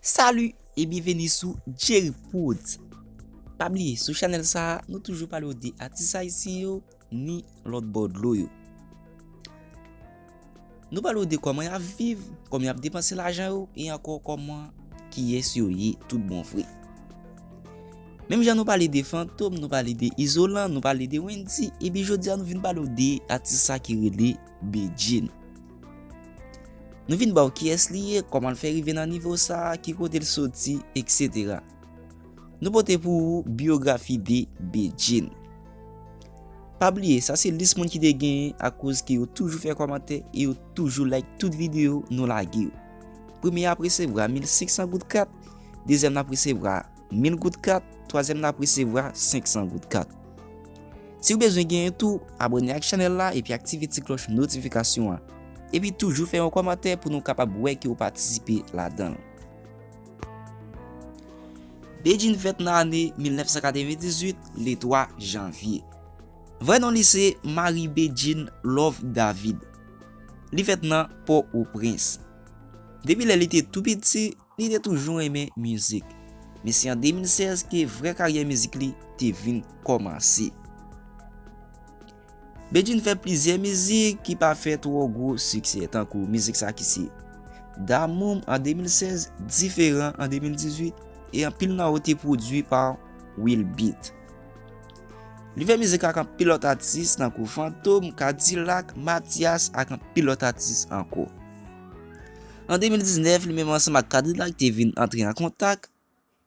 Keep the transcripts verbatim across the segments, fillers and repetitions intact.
Salut e byenveni sou Jerry Prodz. Pa bliye, sou chanèl sa a, nou toujou pale w de atis ayisyen yo, ni lòt bò dlo yo. Nou pale w de kòman y ap viv, kòman y ap depanse lajan yo, e ankò kòman, kiyès yo ye tout bon vre. Menm jan nou pale de Fantom, nou pale de Izolan, nou pale de Wendyy, epi jodi a nou vin pale w de atis sa ki rele Bedjine. Nou vin ba w kiyès li ye, kòman l fè rive nan nivo sa a, ki kote l soti, etsetera. Nou pote pou ou biyografi de Bedjine. Pa bliye, sa se lis moun ki te genyen akoz ke yo toujou fè kòmantè e yo toujou like tout videyo nou lage yo. Premye a ap resevwa mil senk san goud kat, dezyèm nan ap resevwa mil goud kat, twazyèm nan ap resevwa senk san goud kat. Si w bezwen genyen tou, abòne ak chanèl la epi aktive ti klòch notifikasyon an. Epi toujou fè yon kòmantè pou nou kapab wè ke w patisipe ladan l. Bedjine fèt nan ane mil nèf san katrevendizuit, le twa janvye. Vrè non li se Marie Bedjine Love David. Li fèt nan Pòtoprens. Depi lè li te tou piti, li te toujou renmen mizik. Men se an de mil sèz ke vrè karyè mizik li te vin kòmanse. Bedjine fè plizyè mizik ki pa fè twò gwo siksè, tankou mizik sa ki se Damou m an de mil sèz, Diferan an de mil dizuit, e anpil nan yo te pwodui pa Will Beat. Li fè mizik ak anpil lòt atis, tankou Fantom, Kadilak, Matyas, ak anpil lòt atis ankò. An de mil diznèf, li menm ansanm ak Kadilak te vin antre an kontak,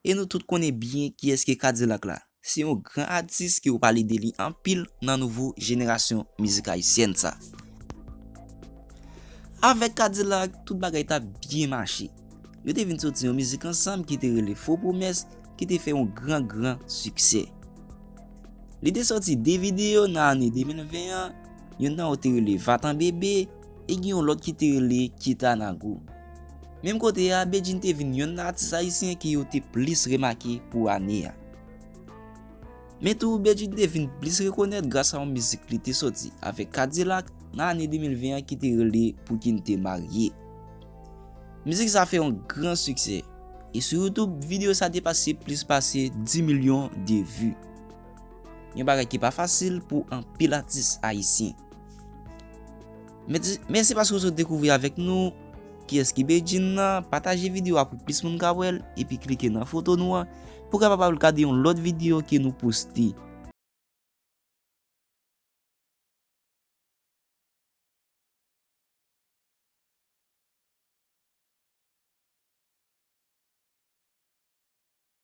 e nou tout konnen byen kiyès ki Kadilak la. Se yon gran atis ke yo pale de li anpil nan nouvo jenerasyon mizik ayisyèn sa. Avèk Kadilak, tout bagay t ap byen mache. Yo te vin soti yon mizik ansanm ki te rele Fo Pwomès, ki te fè yon gran, gran siksè. Li te soti de videyo nan ane de mil ven an, youn nan yo te rele Vatan Bebe, e gen yon lòt ki te rele Kita Nagou. Menm kote a, Bedjine te vin youn nan atis ayisyen ke yo te plis remake pou ane a. Men tou, Bedjine te vin plis rekonèt gras a yon mizik li te soti avèk Kadilak nan ane de mil ven an ki te rele Pouki n te marye. Mizik sa fè yon gran siksè, e sou YouTube, videyo sa te pase plis pase dis milyon de vi. Yon bagay ki pa fasil pou anpil atis ayisyen. Mèsi, mèsi paske w sot dekouvri avèk nou kiyès ki Bedjine nan. Pataje videyo a pou plis moun ka wè l, epi klike nan foto nou an pou w kapab al gade yon lòt videyo ke nou poste.